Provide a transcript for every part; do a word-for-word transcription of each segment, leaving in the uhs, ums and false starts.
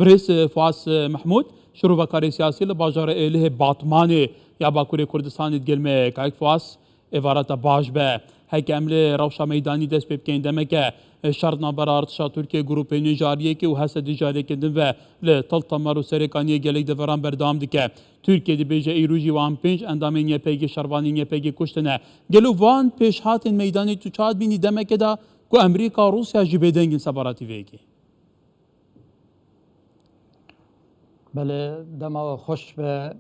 Birêz, e, Fuas, e, Mehmûd, şirovekarê siyasî li bajarê Êlihê Batmanê ya Bakurê Kurdistanê digel me. Kayik Fuas, êvara te baş be. Heke em li rewşa meydanî dest pê bikeyin, demeke, e, şer navbera artişa Tirkiyê, grûpê nû ji aliyekê û hese dî ji aliyekê din ve li Til Temer û Serêkaniyê gelek deveran berdewam dike. Tirkiye dibêje îro jî wan pênc endamên Y P G şervanên Y P G kuştine. Gelo van pêşhatên meydanê tu çawa dibînî demeke de ku Amerîka, Rûsya jî bêdeng in sebaratî vê yekê? Belê, dema we xweş be.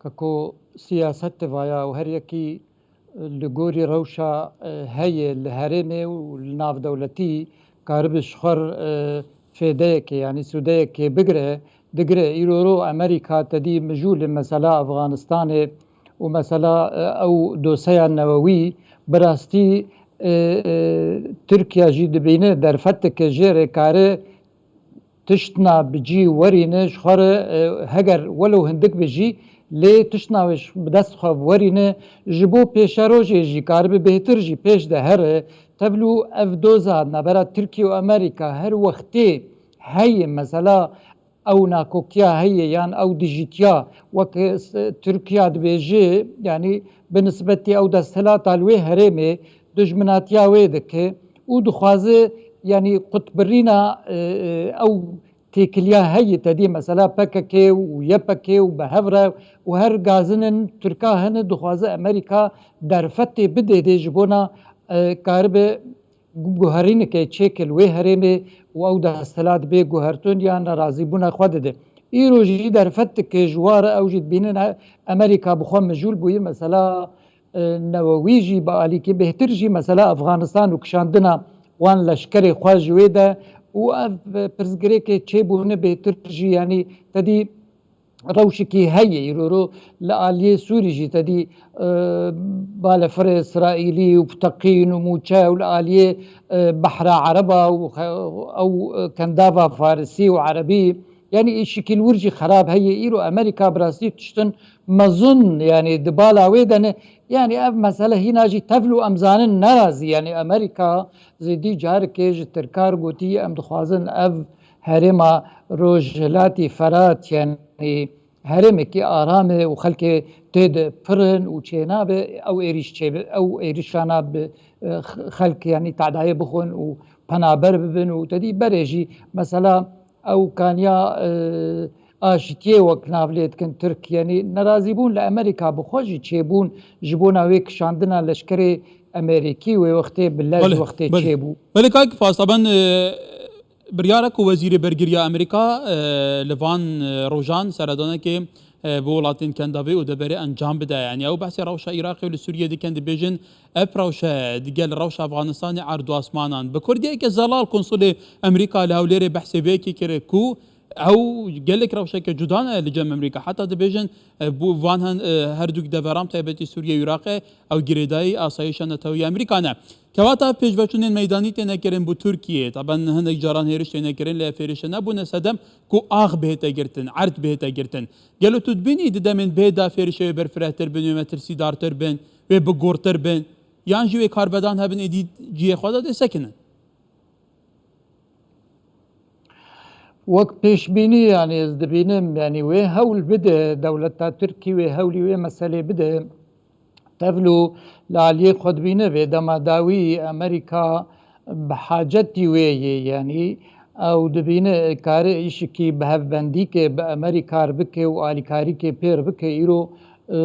Keko, siyaset tivaya û her yekî, e, li gorî rewşa, e, heye li herêmê û li navdewletî karibe ji xwe r, e, fêdeyekê, yanî sûdeyekê bigire, digire. Îro ro Amerîka te dî mijûl li mesela Efxanistanê û mesela, e, ew doseya newewî bi rastî, e, e, Tirkiye jî dibîne derfeteke jê re kare tiştna bi cî werîne ji xwe re, e, heger welo hindik be jî, lê tiştna wê ji, bi dest xwe werîne, ji bo pêşerojê jî karibe bêhtir jî pêş de here. Tevlû ev doza navbera Tirkiye û Amerîka her wextê heye, mesela ew nakokiya heye yan ew dijîtiya, wek, e, Tirkiya dibêje, yanî bi nisbetî ew desthilata li wê herêmê dijminatiya wê dike û dixwaze, yanî qutbirîna, e, e, ew têkiliya heye te dî, mesela P K K û Y P G û bi hev re û her gazinin Tirka hene, dixwaze Amerîka derfetê bidê dê ji bona, e, karibe guherîneke çêke li wê herêmê û ew desthilat bê guhertin ya nerazîbûna xwe dide. Îro jî derfet dike ji wa re, ew jî dibînin, e, Amerîka bi xwe mijûl bûye, mesela, e, newewî jî bi alîkî bêhtir jî, mesela Efxanistan û kişandina wan leşkerê xwe ji wê de û ev, e, pirsgirêkê çêbûne bêhtir jî, yanî te dî rewşekî heye. Îro ro li aliyê Sûrî jî te dî, e, balefirê Îsraîlî û teqîn û mûçe û li aliyê, e, Behra Ereba û xe-, ew, e, kendava Farisî û Erebî. Yanî î şikîl wir jî xerab heye. Îro Amerîka bi rastî tiştin mezin, yanî di bala wê de ne. Yanî ev mesele hîna jî tevlû em zanin nerazî. Yanî Amerîka zêdî carikê ji Tirkar gotî, em dixwazin ev herêma Rojhilatî Ferat, yanî herêmekî aram e û xelkê tê de pir in û çênabe ew êrîş çêbe, ew êrîşana bi, e, xelk, yanî tadayê bixwin û penaber bibin û te dî berê jî mesela ew kaniya, e, aşitiyê wek nav lê dikin Tirk, yanî nerazîbûn li Amerîka bi xwe jî çêbûn ji bona wê kişandina leşkerê Amerîkî wê wextê bi lez Belê, wextê belê. çêbû. Belê, kak Fuas, taben, e, biryara ku Wezîrê Bergiriya Amerîka, e, li van, e, rojan seredanekê, e, bi welatên Kendavê û deverê encam bide. Yanî ew behsê rewşa Iraqê û li Sûriyê dikin, dibêjin ev rewşe digel rewşa Afganistanê erd û asmanan. Bi kurdiyeke zelal konsulê Amerîka li Hewlêrê behsê vê yekê kir ku ew gelek rewşeke cuda ne li cem Amerîka. Heta dibêjin, e, bû van hen, e, herdûk deveran taybetî Sûriye û Iraqê ew girêdayî asayişa netewî ya Amerîka ne. Kewata ev pêşveçûnên meydanî têne kirin bo Tirkiyê. Taben hinek caran hêriş têne kirin, lê ev hêrişe nebûne sedem ku ax bihête girtin, erd bihête girtin. Gelo tu dibînî di demên bê de hêrişê wê berfirehtir bin, wê metirsîdartir bin, wê bigortir bin? Yan jî wê karvedan hebin êdî cihê xwe de dê sekinin? Wek pêşbînî, yanî ez dibînim, yanî wê hewl bide, dewleta Tirkî wê hewlî wê meselê bide. Tevlû li aliyê xwe dibîne vê dema dawî Amerîka bi hacetî wê yê, yanî ew dibîne kare îşikî bi hevbendîkê bi Amerîka re bike û alîkarîkê pê re bike. Îro, e,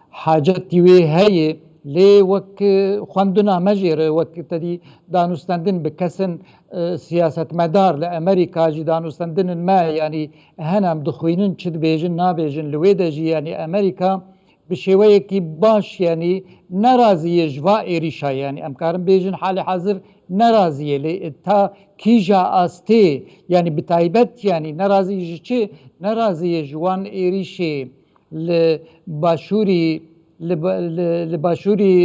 hacetî wê heye, lê wek, e, xwendina me jê re, wek te dî danûstendin bi kesin, e, siyasetmedar li Amerîka jî danûstendinên me, yanî hene em dixwînin çi dibêjin, nabêjin, li wê de jî, yanî Amerîka bi şêweyekî baş, yanî nerazî ye ji va êrîşa, yanî em karin bêjin halê hazir nerazî ye, lê ta kîja astê, yanî bi taybet, yanî nerazî ji çi? Nerazî ye ji wan êrîşê li başûrî, li ba-, li, li başûrî,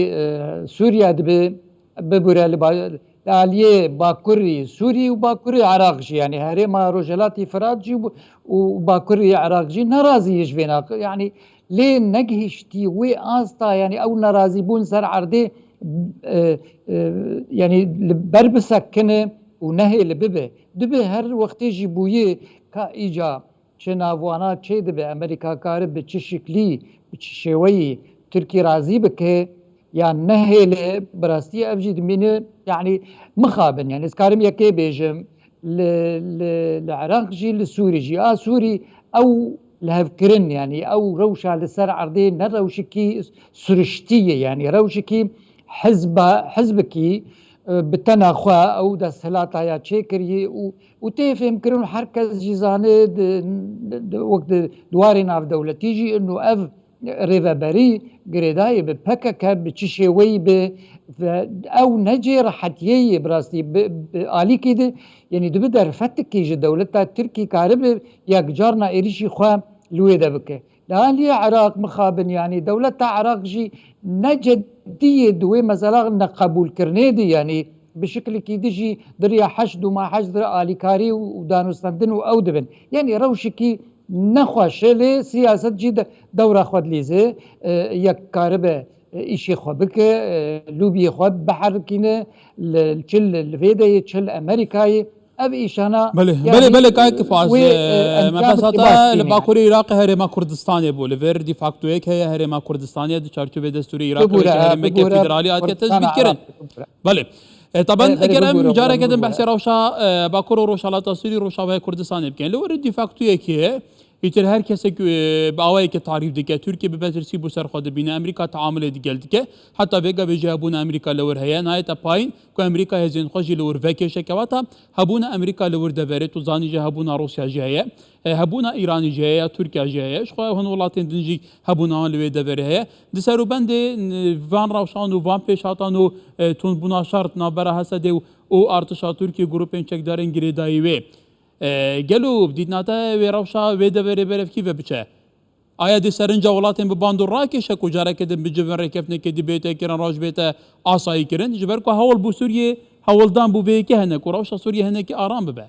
e, Sûriye dibe, bibûre li ba-, li aliyê bakurî Sûrî û bakurî Iraq jî, yanî herêma Rojhelatî Firat jî û, û bakurî Iraq jî nerazî ye ji vê naq-, yanî lê negihiştî wê asta, yanî ew nerazîbûn ser erdê, e, e, yanî li ber bisekine û nehêle bibe. Dibe her wextê jî bûye ka îca çi navwana çê dibe, Amerîka kare bi çi şiklî, bi çi şêweyî Tirkî razî bike, yan nehêle, bi rastî ev jî dimîne, yanî mixabin, yanî ez karim yekê bêjim, li, li, li Iraq jî, li Sûrî jî. A Sûrî ew lihevkirin, yanî ew rewşa li ser erdê ne rewşikî siriştî ye, yanî rewşikî hizba, hizbikî, e, bi tena xwe ew desthilata ya çêkirî û, û tê fêmkirin û her kes jî zane di, di, wek di, di warê navdewletî jî ino ev rêveberî girêdayî bi P K K, bi çi şêweyî bi ve ew ne cê rehetiyê ye bi rastî bi, bi alîkî de, yanî dibi derfetikî ji dewleta Tirkî karibe yek carna êrîşî xwe li wê de bike. Li aliyê Iraq mixabin, yanî dewleta Iraq jî ne ceddî ye di wê mesela neqebûlkirinê de, yanî bi şiklekî di jî di riya heşd û ma heşd re alîkarî û, û danûstendin û ew dibin. Yanî rewşekî nexweş e, lê siyaset jî de dewra xwe dilîze, e, yek karibe, e, îşê xwe bike, e, lobiyê xwe biherikîne, li, çi li, li vê de ye, çi li Amerîkayê. Ev îşana, belê, yanî, belê, belê, kayek faz, wê, e, e, me encamekî pesata baş tîne. Li Bakurê Iraqê Herêma Kurdistanê bû. Li vir de factoyek heye Herêma Kurdistanê di çarçovê destûrê Iraqê Bibûre, wekî herêmeke bibûre, federalî hatiye Kurdistana tespîtkirin. Iraqê, bibûre. Belê. E, taban, E, belê, eger em bibûre, carekê din bibûre. Behsê rewşa, e, Bakur û Rojhalata Sûrî, Rojavayê Kurdistanê bikin. Li wir de factoyekê, îtir her kesek, e, bi awayekê tarîf dike. Tirkiye bi metirsî bo ser xwe dibîne. Amerîka teamulê digel dike. Heta vê gavê jî hebûna Amerîka li wir heye. Nayête payîn ku Amerîka hêzên xwe jî li wir vekêşe. Kewata hebûna Amerîka li wir deverê, tu zanî jî hebûna Rûsya jî heye. E, hebûna Îranê jî heye, ya Tirkiya jî heye. Ji xwe hin welatên din jî hebûna wan li wê deverê heye. Di serûbendê, n-, van rewşan û van pêşhatan û, e, tundbûna şer di navbera Hesedê û, û artişa Tirkiyê grûpên çekdarên girêdayî wê. E, gelo bi dîtina te wê rewşa wê deverê berevkî ve biçe? Aya dê serinca welatên bi bandor rakêşe ku careke din bicivin rêkeftinekê dibête kirin, roj bête asayî kirin? Ji ber ku hewl bo Sûriyê, hewldan bo vê yekê hene ku rewşa Sûriyê hinekî aram bibe.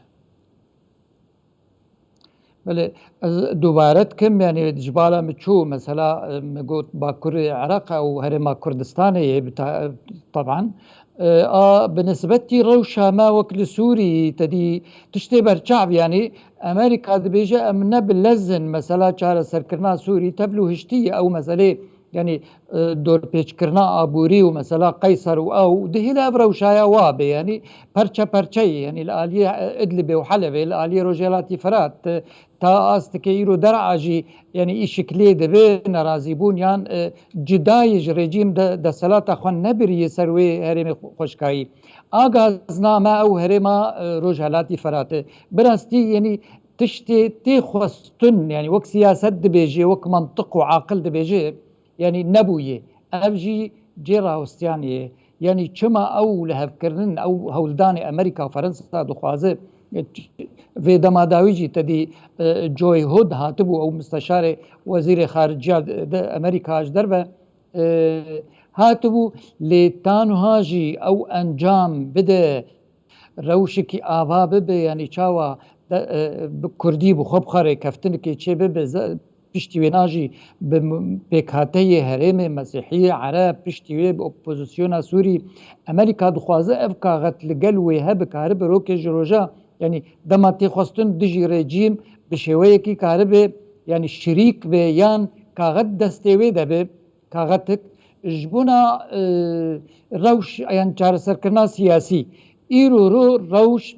Belê, ez dubare dikim, yanî ji bala min çû, mesela, min got Bakurê Iraq û Herêma Kurdistanê yê, bi ta-, teban. E, a, bi nisbetî rewşa me wek li Sûrî, te dî tiştê berçav, yanî Amerîka dibêje em ne bi lez in, mesela çareserkirina Sûrî tevlû hiştî ye, ew meselê, yanî, e, dorpêçkirina aborî û mesela Qeyser û ew, dihêle ev rewşaya wa be, yanî perçe perçe ye, yanî li aliyê, e, Idlibê û Helebê, li aliyê Rojhelatî Firat, e, ta astikê îro der'a jî, yanî î şiklê dibe nerazîbûn yan, e, cida ye ji rejîm de, desthilata xwe nebiriye ser wê herêmê xwe-, xweşkayî. A gazname ew herêma, e, Rojhelatî Firat e. Bi rastî, yanî tiştê tê xwestin, yanî wek siyaset dibêje, wek mantiq û aqil dibêje, yanî nebûye. Ev jî cê rawestiyanê ye. Yanî çima ew lihevkirin, ew hewldanê Amerîka û Fransa dixwaze, e, vê dema dawî jî te dî, e, Joy Hood hatibû, ew misteşarê wezîrê xariciya de Amerîka ji derve, e, hatibû, lê tanha jî ew encam bide, rewşekî ava bibe, yanî çawa de, e, bi kurdî bi xwe bi xwe rêkeftinekê çê bibe, ze-, piştî wêna jî bi m-, pêkhateyê herêmê, mesîhî, ereb, piştî wê bi opozisyona Sûrî. Amerîka dixwaze ev kaxet li gel wê hebe, karibe rokê ji roja, yanî dema tê xwestin dijî rejîm bi şêweyekî karibe, yanî şirîk be yan kaxet destê wê de be, kaxetik ji bona, e, rewş, yan çareserkirina siyasî. Îro ro rewş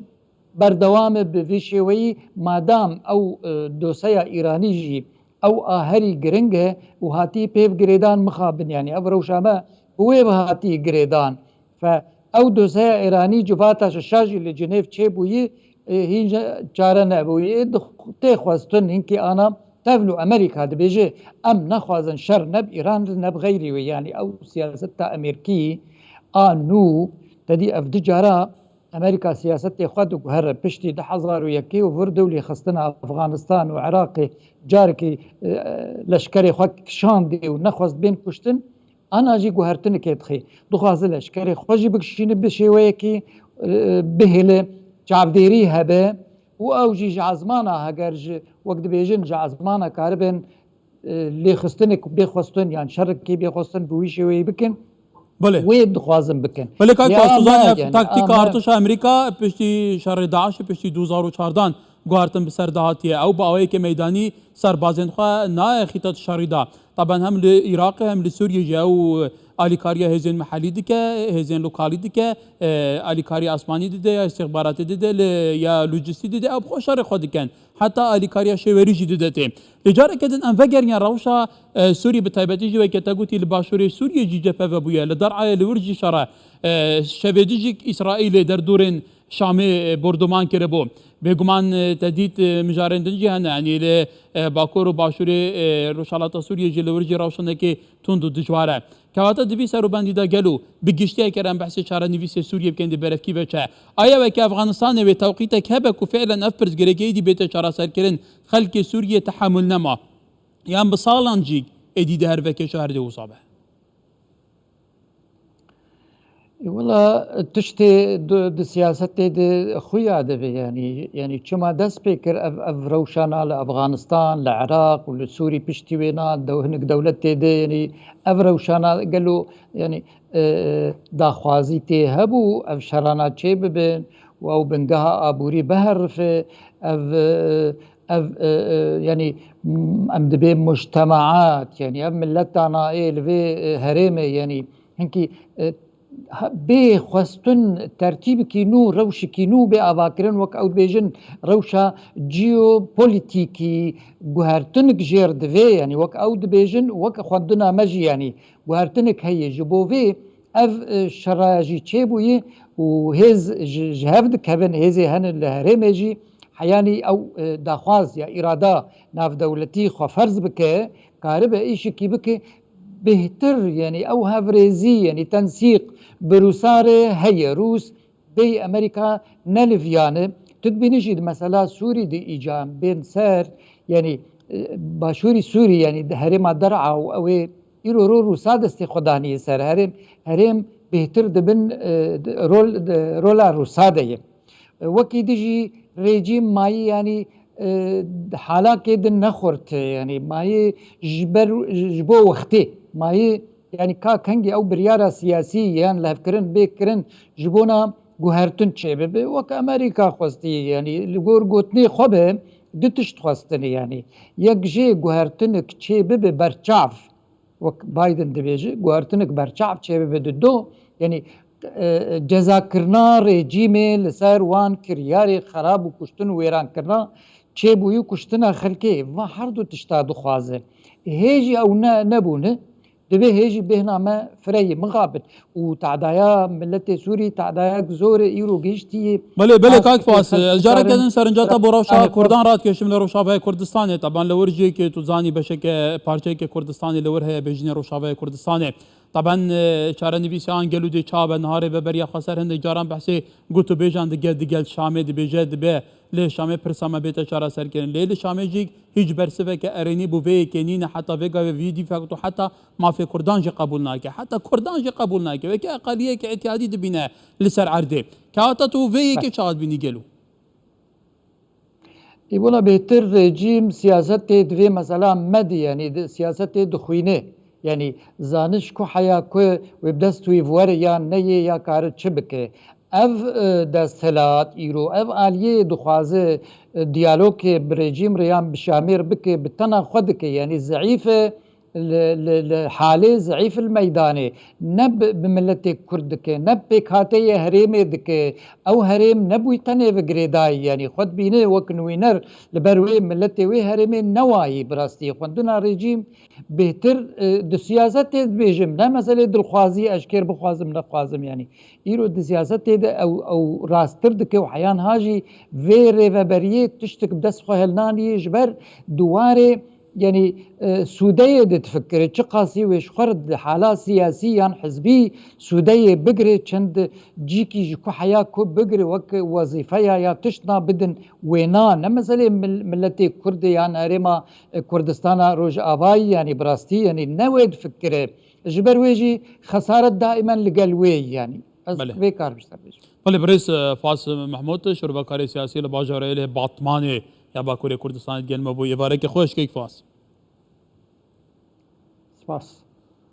berdewam e bi vî şêweyî, madam ew, e, doseya Îranî jî ew a herî giring e û hatî pêv girêdan, mixabin, yanî ev rewşa me bi wê ve hatî girêdan. Fe ew doseya Îranî civata şişa jî li Cinêv çêbûyî, e, hîn çare nebûyî. Di-, tê xwestin hinkî ana tevlû Amerîka dibêje, em nexwazin şer ne bi Îran ne bi xeyrî wê. Yanî ew siyaseta Amerîkî a nû, te dî ev du cara Amerîka siyasetê xwe diguhere piştî du hezar û yekê û vir dewlê xistina Afganistan û Iraqê carekî, e, leşkerê xwe kişandî û nexwest bên kuştin, ana jî guhertinekê dixê. Dixwaze leşkerê xwe jî bikişîne bi şêweyekî, e, bihêle çavdêrî hebe û ew jî ji ezmana, heger ji, wek dibêjin, ji ezmana karibin, e, lêxistinek bê xwestin yan şerekî bê xwestin bi wî şêweyî bikin. Belê. Wê dixwazin bikin. Belê kak Fas, tu zanî ev taktîka artişa Amerîka piştî şerê DAIŞê, piştî du hezar û çardan guhertin bi ser de hatiye. Ew bi awayeke meydanî serbazên xwe nayê xîta şerî de. Taban hem li Iraqê hem li Sûriyê jî ew alîkariya hêzên mehellî dike, hêzên lokalî dike, e, alîkariya asmanî dide ya îstixbaratê dide, li, ya lojistî dide, ew bi xwe şerê xwe dikin. Heta alîkariya şêwerî jî dide tê. Lê careke din em vegerin ya rewşa, e, Sûriyê, bi taybetî jî weke te gotî li başûrê Sûriyê jî cephe vebûye. Li Der'ayê li wir jî şer e. E, şevê din jî Îsraîlê derdorên Şamê, e, bordoman kiribû. Bêguman, e, te dît, e, mijarên din jî hene. Yanî li, e, bakur û başûrê, e, Rojhilata Sûriyê jî li wir jî rewşanekê tund û dijwar e. Kewata di vî serûbendî de gelo bi giştiyeke re em behsê çarenivîsê Sûriyê bikin, dê berevkî veçe. Aya weke Efxanistanê wê tewqîtek hebe ku fiilen ev pirsgirêkê êdî bête çareserkirin, xelkê Sûriyê tehemul nema. Yan bi salan jî êdî di her veke şehr de wisa be. E, wela tiştê di, di siyasetê de xuya dibe, yanî, yanî çima dest pê kir ev, ev rewşana li Efxanistan, li Iraq û li Sûrî piştî wê na dew-, hinek dewletê de, yanî ev rewşana gelo, yanî, e, daxwazî tê hebû ev şerana çê bibin û ew bingeha aborî biherife, ev, e, ev, e, e, yanî, m-, em dibê mujtemaat, yanî ev miletana ê li vê, e, herêmê, yanî hinkî, e, ha-, bê xwestin tertîbikî nû, rewşikî nû bê avakirin, wek ew dibêjin rewşa jeopolitîkî, guhertinik jêr divê, yanî wek ew dibêjin, wek xwendina me jî, yanî guhertinik heye. Ji bo vê ev, e, şeraya jî çêbûyî û hêz ji, ji hev dikevin, hêzê hene li herêmê jî, heyanî ew, e, daxwaz ya îrada navdewletî xwe ferz bike, karibe îşikî bike, bêhtir, yanî ew hevrêzî, yanî tensîq bi Rûsa re heye. Rûs bêyî Amerîka ne li viyan e. Tu dibînî jî di mesela Sûrî de îca em bên ser, yanî, e, başûrî Sûrî, yanî di herêma Der'a û ew ê îro ro Rûsa destê xwe danî ser. Herêm, herêm bêhtir dibin, e, di rol, di rola Rûsa de ye. E, wekî dijî rejîm mayî, yanî, e, halakê din nexurt, yanî mayî ji ber, ji bo wextê mayî, yanî ka kengî ew biryara siyasî yan lihevkirin bê kirin ji bona guhertin çêbibe, wek Amerîka xwestî, yanî li gor gotinê xwe be du tişt xwestinê, yanî yek jê guhertinik çêbibe berçav, wek Biden dibêje, guhertinik berçav çêbibe, di do, yanî, e, cezakirina rejîmê li ser wan kiryarê xerab û kuştin û wêrankirina çêbûyî û kuştina xelkê. Va her du tişta dixwaze. Hê jî ew ne, nebûne, divê hê jî bêhna me fireyê mixabin. Û tadaya miletê Sûrî, tadaya zor e, îro gihiştiye. Belê, belê, kak Fas, ez careke din serinca te bo rewşa Kurdan radikeşim li Rojavayê Kurdistanê. Taban li wir jî ke tu zanî beşeke, parçeyeke Kurdistanê li wir heye, bêjinê Rojavayê Kurdistanê. Taban, e, çarenivîsiyan gelo dê çawa be, niha rêveberiya xweser hindek caran behsê gotûbêjan dike, digel Şamê dibêje, dibe lê Şamê pirsa me bête çareserkirin. Lê li Şamê jî hîç bersiveke erênî bo vê yekê nîne, heta vê gavê vî dîfek tu heta mafê Kurdan jî qebûl nake. Heta Kurdan jî qebûl nake. Weke eqeliyeke îtihadî dibîne li ser erdê. Kewata tu vê yekê çawa dibînî gelo? Î wela bêhtir rejîm siyasetê di vê mesela me de, yanî di siyasetê dixwîne. Yanî zaniş ku heya ku wê bi dest wî were ya neyê ya kare çi bike. Ev, e, desthilat îro, ev aliyê dixwaze, e, diyalogê bi rejîm re yan bi Şamê re bike, bi tena xwe dike, yanî zeîf e, li, li, li halê zeîf li meydanê, ne bi, bi miletê Kurd dike, ne bi pêkhateyê herêmê dike. Ew herêm nebûyî tenê ve girêdayî, yanî xwe dibîne wek nivîner li ber wê miletê wê herêmê newayî bi rastî. Xwendina rejîm bêhtir, e, di siyasetê dibêjim, ne meselê dilxwazî, ez kêr bixwazim, nexwazim, yanî îro di siyasetê de ew, ew rasttir dike û heyan ha jî vê rêveberiyê tiştik bi dest xwe hilnanî ji ber di warê, yanî, e, sûdeyê de difikire, çiqasî wê ji xwe re di hala siyasî yan hizbî sûdeyê bigire, çend cîkî ji ku heya ku bigire wek wezîfeya ya tiştna bidin wêna, ne meselê mil-, miletê Kurdê yan herêma, e, Kurdistana Rojavayî, yanî bi rastî, yanî ne wê difikire. Ji ber wê jî xesaret daîmen li gel wê ye, yanî. Ez Belê. vê kar bi ser bêjim. Belê, birêz, e, Fas Mehmûd, şurbekarê siyasî li bajarê Êlihê Batmanê ya Bakurê Kurdistanê digel me bû. Êvareke xweş kek Fas. Spas.